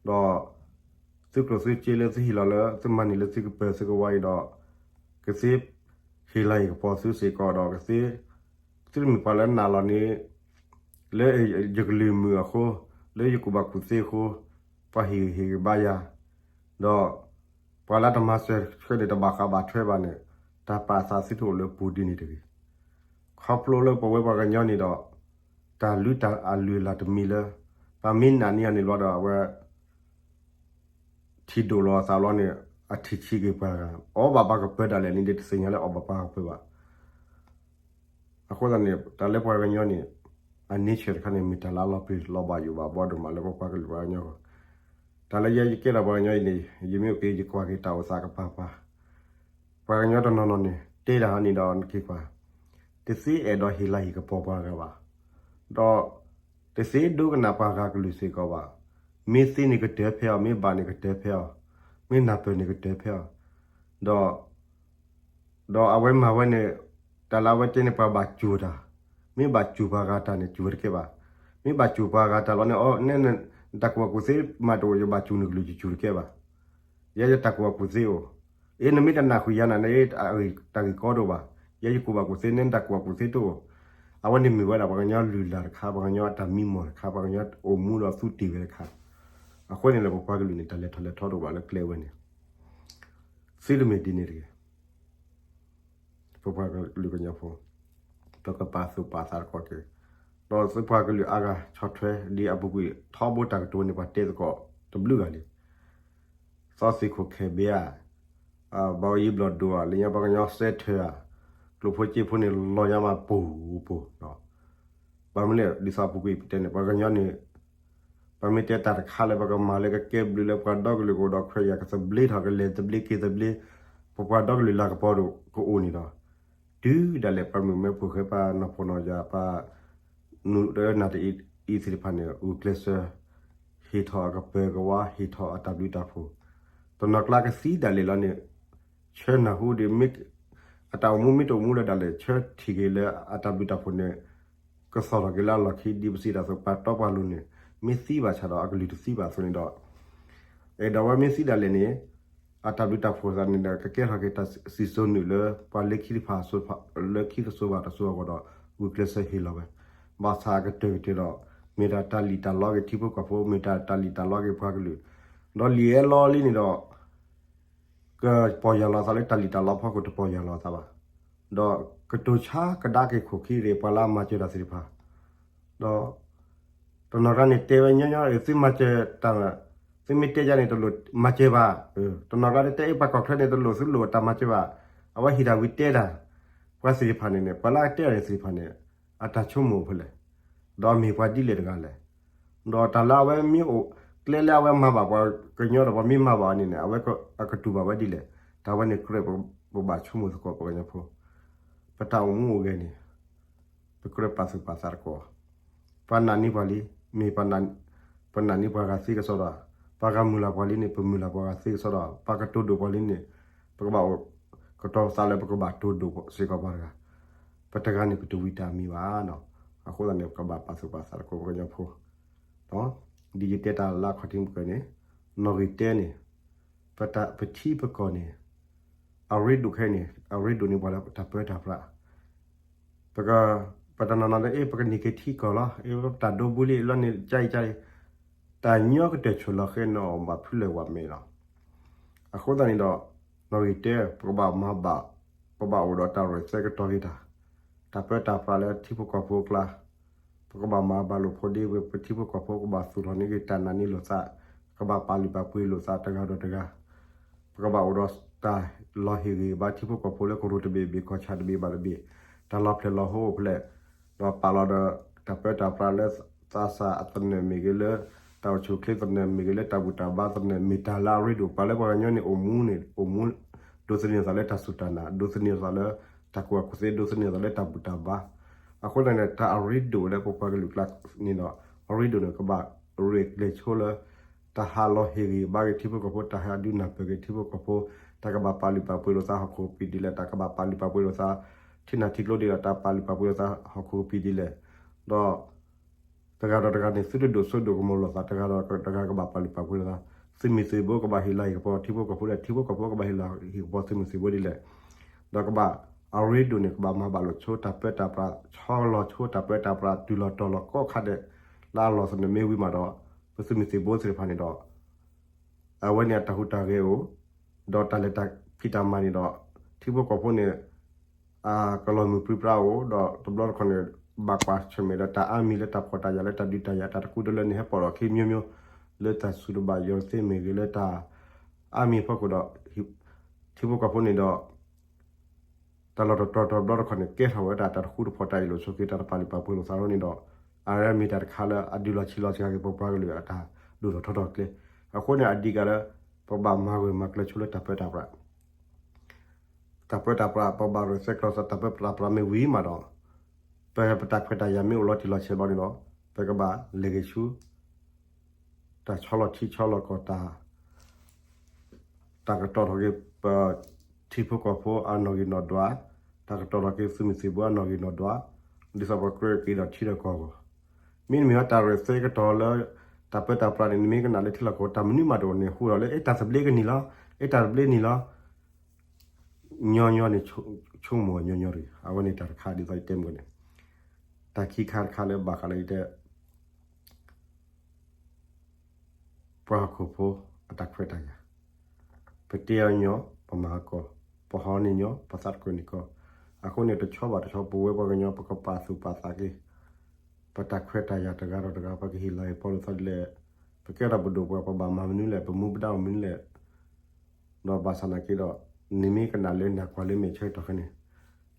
သုကျိၣ်သုစ့လၢသုဟ့ၣ်လီၤလၢ သုမၤန့ၢ်လၢသုကပၢၤသုကဝါအံၤဒီး ကသ့ ဟ့ၣ်လၤဟ့ၣ်ကပီၤသုစ့ၢ်ကီးဒီးကသ့ သုတမ့ၢ်ပှၤလၢနာ်လီၤန့ၣ် လၢယကလုၢ်မုာ်အဃိ လၢယကူၣ်ဘၣ်ကူၣ်သ့အဃိ ပှၤဟ့ၣ်ဂံၢ်ဟ့ၣ်ဘါယၤ ဒီး ပှၤလၢတမၤစၢၤဆှၢန့ၣ် တဘၣ်ဃးဘၣ်ထွဲဘၣ်န့ၣ် တၢ်ပာ်သးသုတအိၣ်လၢပူၤဒ်န့ၣ်တဂ့ၤ. ခီဖျိလၢပဝဲပှၤကညီန့ၣ်ဒီး တၢ်လုၢ်တၢ်အလုၢ်အလၢ်တမံၤလၢ ပမ့ၢ်နာ်န့ၢ်အီၤန့ၣ်လီၤဒီး အဝဲ ထံၣ်ဒိၣ်လီၤအသးလီၤန့ၣ် အထံၣ်ဆံးက့ၤပှၤဂၤ အီၣ်ဘၣ်ပှၤကပၢၤဒၣ်လဲာ်န့ၣ် တသ့ၣ်ညါလၢအီၣ်ဘၣ်ပှၤကပၢၤဘၣ်. အဃိသတးန့ၣ် တၢ်လၢပှၤကညီန့ၣ် အ nature တခါန့ၣ် မ့ၢ်တၢ်လၢအလီၤပျံၤလီၤဘၣ်ယိၣ်ဘၣ်ဘီဒိၣ်မးလၢပပှၤကလုာ်ပှၤကညီအဂီၢ်. တၢ်လၢယဲယကဲထီၣ်ပှၤကညီအံၤန့ၣ် ယမ့ၢ်အိၣ်က့ၤ ယကွၢ်က့ၤတၢ်အိၣ်သးကပၤပၤ ပှၤကညီတနီၤနီၤန့ၣ် တဲတၢ်ဟီန့ၣ်ဒီးနက့ၤကွၢ် တသ့အဲၣ်ဒိးဟ့ၣ်လၤဟ့ၣ်ကပီၤပှၤဂၤဘၣ်, ဒီး တသ့ဒိကနၣ်ပှၤဂၤကလုၢ်စ့ၢ်ကီးဘၣ်. မ့ၢ်သ့န့ၣ်ကတၢၢ်ဖဲအီၤ, မ့ၢ်ဘၣ်န့ၣ်ကတၢၢ်ဖဲအီၤ, မ့ၢ်နၢ်ပၢၢ်န့ၣ်ကတၢၢ်ဖဲအီၤ, ဒီး ဒီးအဝဲမၤဝဲန့ၣ် တၢ်လၢအဝဲတဲန့ၣ် ပှၤဘၣ်စူၢ်တၢ်, မ့ၢ်ဘၣ်စူၢ်ပှၤဂၤတၢ်န့ၣ် စူၢ်ဝဲတကဲဘၣ်. မ့ၢ်ဘၣ်စူၢ်ပှၤဂၤတၢ်လီၤန့ၣ် အီ နဲနတၢ်ကူၣ်ဘၣ်ကူၣ်သ့မးတအိၣ် ယဘၣ်စူၢ်နကလုၢ် ယစူၢ်တကဲဘၣ်. ယဲယတၢ်ကူၣ်ဘၣ်ကူၣ်သ့အိၣ်, အ့ နမ့ၢ်တနၢ်ဃုာ်ယၤနၤန့ၣ် တၢ်ဂ့ၢ်ကီတအိၣ်ဘၣ်. ယဲယကူၣ်ဘၣ်ကူၣ်သ့ နဲနတၢ်ကူၣ်ဘၣ်ကူၣ်သ့တအိၣ်. အဝဲန့ၣ်မ့ၢ်ဝဲဒၣ်ပှၤကညီလုၢ်လၢ်တခါ, ပှၤကညီအတၢ်မံမီၢ်တခါ, ပှၤကညီအိၣ်မူဒီးသူတ့ၢ်ဝဲတခါ. အဃိန့ၣ်လၢပပှၤကလုာ်န့ၣ် တၢ်လဲၤထီၣ်လဲၤထီတအိၣ်ဘၣ်လၢကျဲဝဲန့ၣ် သုတမ့ၢ်ဒ်န့ၣ်တဂ့ၤ. ပပှၤကလုာ်ကညီဖိ ပကပာ်သူၣ်ပာ်သးတကီၢ်က့ၤ, ဒီးသုပှၤကလုာ်အါဂၤဆီၣ်ထွဲဒ်အပူၤကွံာ်ထီဘိတၢ်ကတိၤန့ၣ် ပှၤတဲသကိးတဘျုးဂၤလံ. သီသံၣ်ခိၣ်ခဲဘ့ဧါ, ဘၣ်အိၣ်ယံၤဘျီၣ်ဒိဧါ, လၢညါပှၤကညီစဲထၢၣ်ဧါ, ကျိၣ်ဖိစ့ဖိန့ၣ် လီၤညါမးပူၤပူၤ, ဘၣ်မနုၤလဲၣ် ဒ်သိးအပူၤကွံာ်ပတဲန့ၣ် ပှၤကညီန့ၣ် ပမ့ၢ်တဲတၢ်တခါလၢပကမၤလၢကကဲဘျုးလၢပှၤဒီကလုာ်ကအိၣ်ဒီးခွဲးယာ် ကသဘျ့ထီၣ်ကလဲၤသဘျ့က့ၤသဘျ့ ပပှၤဒီကလုာ်လၤကပီၤဒိၣ်ကအိၣ်န့ၣ်ဒီး တုၤဒၣ်လဲာ်ပှၤမုၢ်မၢဖိဃဲ ပှၤနီၢ်ဖိနီၢ်ယၤ ပှၤနုာ်တနၢ်တအံၤသ့ၣ်တဖၣ်န့ၣ် ဂုာ်ကျဲးစၢး ဟ့ၣ်ထီၣ်အကပၢၤကဝါ ဟ့ၣ်ထီၣ်အတၢ်ဘျုးတၢ်ဖှိၣ် တနီၤကျါကသံဒၣ်လဲာ်လီၤန့ၣ် ဆၢနၢ်ဟူဒီးမ့ၢ် အတၢ်အိၣ်မူမ့ၢ်တအိၣ်မူလၢၤဒၣ်လဲာ် ဆၢထံၣ်က့ၤလၢအတၢ်ဘျုးတၢ်ဖှိၣ်န့ၣ် ကသီၣ်ထီၣ်က့ၤလၢအလီၢ်ခံ ဒ်ပစံးတၢ်အသိး ပှၤတီပှၤလိၤန့ၣ် မ့ၢ်သံဘၣ်ဆၣ်ဒီး အကလုၢ်တသံဘၣ်အသိးန့ၣ်ဒီး အဲၣ်ဒိးဝဲမ့ၢ်သံဒၣ်လဲာ်န့ၣ် အတၢ်ဘျုးတၢ်ဖှိၣ်သးန့ၣ်ဒီး ကကဲထီၣ်က့ၤတၢ်စံၣ်စိၤနုာ်လၢ ပှၤလၢခံတဖၣ်အစိၤ လၢခံတစိၤဘၣ်တစိၤအဂီၢ်ဒီး ဂုာ်ကျဲးစၢးဟ့ၣ်လီၤဝဲ, ဘၣ်ဆၣ်အကတၢၢ်ကတၢၢ်ဒီး မ့ၢ်ဒၣ်တၢ်လံၣ်တၢ်လီက့ၤထံဖိကီၢ်ဖိ မ့ၢ်ဒၣ်တၢ်လံၣ်တၢ်လီက့ၤပှၤကလုာ်, ဒီးလံၣ်အဲၣ်လီလံန့ၣ်ဒီး ကပီၢ်ယၢ်လီၤသးလၢတၢ်လံၣ်တၢ်လီဖီခိၣ် တပီၢ်ယၢ်လီၤသးဘၣ်, ဒီးကတိၤဆါကဒါက့ၤခိၣ်ခံက့ၤ ပှၤလၢအမၤစၢၤတၢ်သ့ၣ်တဖၣ်, ဒီး တနီၤကျါန့ၣ်တဲဝဲညီညီ သုမၤစၢၤတၢ်, သုမ့ၢ်တဲယၤန့ၣ် တလိၣ်မၤစၢၤဘၣ်, တနီၤကျါန့ၣ်တဲအံၤ ပှၤကီၢ်ချၢန့ၣ် တလိၣ်သုလိၣ်တၢ်မၤစၢၤဘၣ်, အဝဲဟ့ၣ်တၢ်ဝံၤတဲတၢ်, ပှၤသ့ၣ်တဖၣ်န့ၣ်န့ၣ် ပှၤလၢအတဲအီၤန့ၣ်သ့ၣ်တဖၣ်န့ၣ် အတၢ်ဆိကမိၣ်ဖဲလဲၣ်, ဒီးအမ့ၢ်ပှၤဒ်လဲၣ်တဂၤလဲၣ်, ဒီးတၢ်လၢအဝဲမ့ၢ်အိၣ် ကျဲလၢအဝဲမၤဘၣ်ပှၤကညီဒီး ပှၤမ့ၢ်မၤဘၣ်အီၤန့ၣ်န့ၣ် အဝဲအကတူၢ်ဘၣ်ဝဲဒ်လဲၣ်, တၢ်ဝဲန့ၣ်ကြၢး ပဘၣ်ဆိကမိၣ်သကိးပှၤကညီဖိ, ပတၢ်အိၣ်မူအိၣ်ဂဲၤန့ၣ် ပကြၢးပာ်သူၣ်ပာ်သးသကိး, ပှၤနာ်န့ၢ်ပှၤလံ, မ့ၢ်ပှၤနာ်န့ၢ်ပှၤဂၤသ့ကစီဒီ, ပှၤဂၤမုၢ်လၢ်ပှၤလံန့ၣ် ပမုၢ်လၢ်ပှၤဂၤသ့ကစီဒီ, ပှၤကတိၤဒိၣ်ပှၤလံန့ၣ် ပကဘၣ်အိၣ်ကတီၤပသးလၢပကဘၣ်တိၤဒိၣ်စ့ၢ်ကီးပှၤတဂၤ, ပတဂၤန့ၣ် ပတဝံၤတၢ်မံၤဘၣ်နီၤ, အဃိသတးန့ၣ် ပကဘၣ်ပာ်သူၣ်ပာ်သးသကိးပှၤကညီဖိ ဒ်ယတဲတၢ်လၢအခီၣ်ထံးမုၢ်ကၢန့ၣ်, နီၣ်ဂံၢ်တဲန့ၣ်, ပတၢ်ပထံပကီၢ်န့ၣ်, အရ့ဒိၣ်ခဲအံၤန့ၣ် အရ့ဒိၣ်န့ၢ်ပှၤလၢတၢ်ပၢတၢ်ပြး, ပက, ပတနီၤနီၤလၢ အ့ ပကန့ၢ်က့ၤထံကီၢ်လီၤ, အ့ ပတၢ်ဒိဘူးလံ လီၤန့ၣ် ကအံၤကအံၤ, တၢ်ညီကတၢၢ်ဆိၣ်လီၤဃဲနီၣ်အီၤဘၣ်ဖုလဲၣ်ဝဲမ့ၢ်လီၤ. အဃိသတးန့ၣ်ဒီး နီၣ်ဂံၢ်တဲ ပကဘၣ်မၤဘၣ်, ပဘၣ်အိၣ်ဒီးတၢ်ရဲၣ်သဲကတီၤက့ၤတၢ်, တၢ်ပၢတၢ်ပြးလၢထံဖိကီၢ်ဖိအကျါ ပကဘၣ်မၤဘၣ်လိာ်ဖိးဒ့ဝဲ ပထံဖိကီၢ်ဖိ ကဘၣ်သူၣ်ထီၣ်န့ၢ်က့ၤတၢ်နာ်န့ၢ်လိာ်သး, ကဘၣ်ပာ်လုၢ်ပာ်ပှ့ၤလိာ်သးတဂၤဒီးတဂၤ, ပကဘၣ်အိၣ်ဒီးတၢ်လီၤဟ့ၣ်ဂံၢ်ဘါထံဖိကီၢ်ဖိလၢကရိၣ်တဘ့ၣ်ဘ့ၣ် ကီၢ်ဆၣ်တဘ့ၣ်ဘၣ်တဘ့ၣ်, တၢ်လီၤဖျဲၣ်လီၤဟိအိၣ်ဖျဲၣ်, ဒီးပာ်လီၤဒီးတၢ်ပၢတၢ်ပြးလၢသးစၢ်အသနၢၣ်မ့ၢ်ဂ့ၤလၢ တၢ်အိၣ်ဆူၣ်အိၣ်ချ့သနၢၣ်မ့ၢ်ဂ့ၤလၢ တၢ်ဘူၣ်တၢ်ဘါသနၢၣ် မ့ၢ်တၢ်လၢအရ့ဒိၣ် ပှၤလၢပှၤကညီန့ၣ် အိၣ်မူန့ၣ် အိၣ်မူ ဒိးသန့ၤအသးလၢတၢ်စူၢ်တၢ်နာ် ဒိးသန့ၤအသးလၢ တၢ်ကူၣ်ဘၣ်ကူၣ်သ့ ဒိးသန့ၤအသးလၢတၢ်ဘူၣ်တၢ်ဘါ, အဃိသတးန့ၣ် တၢ်အရ့ဒိၣ်လၢပပှၤကလုာ်ကျါန့ၣ်ဒီး အရ့ဒိၣ်န့ၣ် ကဘၣ်ရဲၣ်ကျဲၤဆိလၢ တၢ်ဟးလီၤဟ့ၣ်ဂံၢ်ဘါက့ၤထံဖိကီၢ်ဖိ တၢ်ဟးဒုးနၢ်ပၢၢ်က့ၤထံဖိကီၢ်ဖိ, တၢ်ကဘၣ်ပာ်လုၢ်ပာ်ပှ့ၤလိာ်သးဟီၣ်ခိၣ်ကပံာ်ဒ်လဲၣ်, တၢ်ကဘၣ်ပာ်လုၢ်ပာ်ပှ့ၤလိာ်သး ထံနၢ်ထံကျိဒ်လဲၣ်, တၢ်ပာ်လုၢ်ပာ်ပှ့ၤလိာ်သးဟီၣ်ခိၣ်ကပံာ်ဒ်လဲၣ်, ဒီး တဂၤဒီးတဂၤန့ၣ် သုတဒိၣ်စိဒိၣ်ကမီၤလိာ်သး တဂၤဒီးတဂၤကဘၣ်ပာ်လုၢ်ပာ်ပှ့ၤလိာ်သး, သုးမုၢ်သံၣ်ဘိကဘၣ်ဟ့ၣ်လီၤဟ့ၣ်ကပီၤထံဖိကီၢ်ဖိဒ်လဲၣ်, ထံဖိကီၢ်ဖိကဘၣ်ဟ့ၣ်လီၤဟ့ၣ်ကပီၤသုးမုၢ်သံၣ်ဘိဒ်လဲၣ်, ဒီးကဘၣ် အရ့ဒိၣ်န့ၣ် ကဘၣ်မၤဘၣ်လိာ်ဆိတၢ်ပၢတၢ်ပြး ဆီလီၤဆိတၢ်ပၢတၢ်ပြး တုၤလီၤတီၤလီၤကိးခါဒဲး လၢအလီၢ်သနၢၣ်မ့ၢ်ဝံၤမးဒီး ပသုးမုၢ်သံၣ်ဘိသ့ၣ်တဖၣ်န့ၣ်ဒီး အဝဲန့ၣ်အတၢ်ဟူးတၢ်ဂဲၤအိၣ်, ဒီးတၢ်လဲၤတၢ်ဖံးတၢ်မၤန့ၣ်ဒီး ထံဖိကီၢ်ဖိန့ၣ် ကလီၤမုၢ်ပြံပြါအိၣ်, ဒီးတဘျီတခီၣ်န့ၣ် ဘၣ်ကွၢ်ဆၢၣ်မဲာ်ဒီးတၢ်အါမံၤလၢတၢ်ဖှီၣ်တၢ်ယာ်လၢတၢ်ဒုးတၢ်ယၤတၢ်တကူတလၢန့ၣ် ဟဲပိာ်ထီၣ်ခံမျိုးမျိုး, လၢတၢ်စူၢ်တဘၣ်ယီၤတသ့မ့ၢ်ဂ့ၤလၢတၢ်အါမံၤအဖီခိၣ်ဒီး ထံဖိကီၢ်ဖိန့ၣ်ဒီး တၢ်လီၢ်တတီၤတီၤတဘျီတခီၣ်န့ၣ် ကဲထီၣ်ဝဲဒၣ်တၢ်တဃူတဖိးတၢ်အ့ၣ်လိာ်ဆိးက့တၢ်တပာ်လုၢ်ပာ်ပှ့ၤလိာ်သးန့ၣ်ဒီး အဝဲမ့ၢ်တၢ်တခါလၢအဒုးလီၤဆံးလီၤစှၤက့ၤပပှၤကလုာ်အတၢ်ဒိၣ်ထီၣ်ထီထီၣ်ကျဲ, အဃိန့ၣ်အဓိကလၢ ပဘၣ်မၤဂၢၢ်မၤကျၢၤဆိလၢတၢ်ပၢတၢ်ပြး တၢ်ပၢတၢ်ပြး ပဘၣ်ရဲၣ်သဲကတီၤသး တၢ်ပၢတၢ်ပြးမ့ၢ်ဝံၤမးဒီး ပပတၢ်ခွဲးတၢ်ယာ်မ့ၢ်အိၣ်လီၤတံၢ်လီၤဆဲးဘျီန့ၣ်ဒီး ပကဘၣ်လဲၤက့ၤဆူ တၢ်ဆီလီၤထံဆီလီၤကီၢ်တၢ် တၢ်ကတီၤထီၣ်က့ၤပ ထံဖိကီၢ်ဖိအနီၣ်ဂံၢ်နီၣ်ဒွး, တၢ်ကတီၤထီၣ်က့ၤသုးမုၢ်သံၣ်ဘိအနီၣ်ဂံၢ်နီၣ်ဒွး, ဒ်သိးပကြၢးက့ၤဒီးထံဒီးကီၢ်အဂီၢ်, မ့တမ့ၢ်ဝဲတၢ်ရဲၣ်သဲကတီၤလၢ တၢ်ပၢတၢ်ပြးန့ၣ် နမ့ၢ်ကနၣ်လၢထံလီၢ်ကီၢ် တၢ်မနုၤမးတအိၣ်န့ၣ် ဟူးဒီးလၢ အ့ တၢ်သဘျ့ကနံၤလီၤ, အ့ တၢ်သဘျ့နံၤလီၤ ညီညီန့ၣ် ဆိကမိၣ်ညီညီတဂ့ၤ. အဝဲန့ၣ်တၢ်တခါဒ်သိးယတဲမုၢ်န့ၣ်, တၢ်ခံခါတခါလၢဘၣ်ဃးလၢယတဲ ပှၤဟီၣ်ခိၣ်ဖိအတၢ်ခွဲးတၢ်ယာ်, ပတ့အီၤညီ ပမၤအကီၢ်, ပဟီန့ၢ်ညီ ပသးတကွံာ်န့ၢ်ကီၢ်, အဃိန့ၣ် တဆီဘၣ်တဆီ ပဝဲပှၤကညီ ပကပာ်သူၣ်ပာ်သးက့ၤ ပတၢ်ခွဲးတၢ်ယာ်တဂၤဒီးတဂၤ ပကဟ့ၣ်လီၤဟ့ၣ်ကပီၤလိာ်သးဒ်လဲၣ်, ပကဲထီၣ်ပဒိၣ်ပှၤ ပဘၣ်မၤမနုၤလဲၣ်, ပမူပဒါမနုၤလဲၣ်, ဒီးဘၣ်ဆၣ်နာ်က့ဒီး နမ့ၢ်ကနၣ်လၢနၢ်ကွၢ်လၢမဲာ်ဆၢကတီၢ်ခဲန့ၣ်,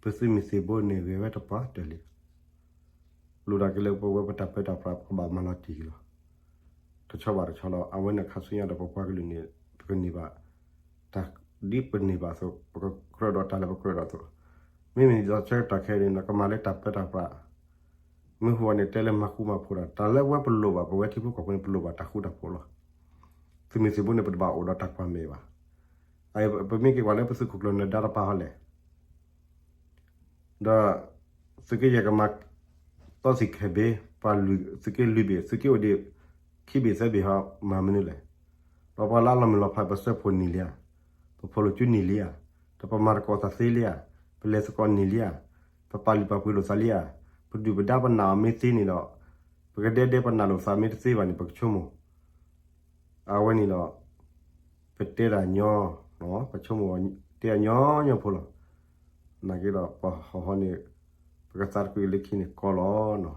ပသုးမုၢ်သံၣ်ဘိန့ၣ်ဂ့ၤဝဲတပှၢ်တၢၢ်လံ. လိၣ်ဒၣ်က့ၤလၢပဝဲပတၢ်ပၢတၢ်ပြး ပကဘၣ်မၤလီၤတံၢ်က့ၤလီၤ. တဆီဘၣ်တဆီလီၤ. အဝဲန့ၣ်ခါဆူညါဒီးပပှၤကလုာ်န့ၣ် ပကန့ၢ်ဘၣ် တၢ်ဒ်ပန့ၢ်ဘၣ်အသိး ပကကြၢးဒီးတၢ်လၢပကြၢးဒီးအသိး, မ့မ့ၢ်ဒ်သိးဆၢကတီၢ်ခဲအံၤန့ၣ် ကမၤလၢတၢ်ပၢတၢ်ပြး မ့ၢ်ဟူးဝဲန့ၣ် တဲလၢမၤဃူမၤဖိးတၢ်, တၢ်လၢဝဲပလိၣ်ဘၣ် ပဝဲထံဖိကီၢ်ဖိန့ၣ် ပလိၣ်ဘၣ်တၢ်ဃူတၢ်ဖိးလီၤ. သုးမုၢ်သံၣ်ဘိန့ၣ် ပတဘၣ်အိၣ်ဒီးတၢ်ကွၢ်မဲာ်ဘၣ်. ပမ့ၢ်က့ၤကွၢ်လၢပသုးခိၣ်ကျၢၢ်နၢၤဒါတပၤဟီလဲၣ်, ဒီး သုးက့ယဲၢ်ကမၤ သီသံၣ်ခဲဘ့ၣ်, ပှၤသုးက့လွံၢ်ဘ့ၣ်, သုးက့အိၣ်ဒံး ခံဘ့ၣ်သၢဘ့ၣ်ဟီ မၤမနုၤလဲၣ်. ဒီးပှၤလၢအလီၤမုၢ်လီၤဖး ပစၢဖှိၣ်န့ၢ်လံဧါ, ပဖီၣ်လိာ်စုန့ၢ်လံဧါ, ဒီးပမၤသကိးသးသ့လံဧါ, ပလဲၤသကိးန့ၢ်လံဧါ, ပပာ်လုၢ်ပာ်ပှ့ၤလိာ်သးလံဧါ, ပဒုၣ်ပဒါပနာ်အီၤမ့ၢ်သ့န့ၣ်ဒီး ပကဒဲဒဲပနာ်လိာ်သးမ့ၢ်တသ့ဘၣ်န့ၣ် ပကဆိကမိၣ် အဝဲန့ၣ်ဒီး ပတဲတၢ်ညီ, ပဆိကမိၣ်တဲတၢ်ညီညီဖိလီၤ. နာ်က့ဒီး ပဟီၣ်ဟီန့ၣ် ပကသးတကွံာ်လၢခံန့ၣ်ကီလီၤနီ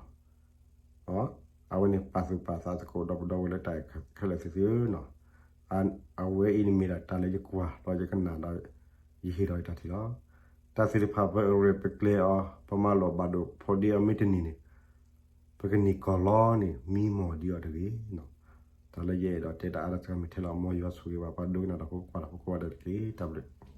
ၤ. အဝဲန့ၣ်ပာ်သူၣ်ပာ်သးသကိးဒီးပဒီပုၢ်ဝဲၢ်လၢတၢ်ခဲလၢာ်သ့ၣ်သုနီၤ. အဝဲအံၤန့ၣ်မ့ၢ်ဒၣ်တၢ်လၢယကွၢ်ဒီးယကနၣ်ဒီး ယဟ့ၣ်ဒီးယတၢ်ထံၣ်လီၤ. တၢ်သ့ၣ်တဖၣ်ပအရ့ၣ်ပကျဲၤအီၤ ပမၤလိာ်ဘၣ်ဒိးဖီဒ့အီၤမ့ၢ်တန့ၢ်န့ၣ် ပကန့ၢ်ကီၢ်လီၤန့ၣ် မံမီၢ်ဒံးအီၤတဂ့ၤနီၤ. တၢ်လၢယအဲၣ်ဒိးတဲတၢ်အါတစှၤမ့ၢ်ထဲလီၤ မ်ယွၤဆိၣ်ဂ့ၤဘၣ်ပှၤဒိကနၣ်တၢ်ဖိကိးဂၤဒဲးတက့ၢ်. တၢ်ဘျုး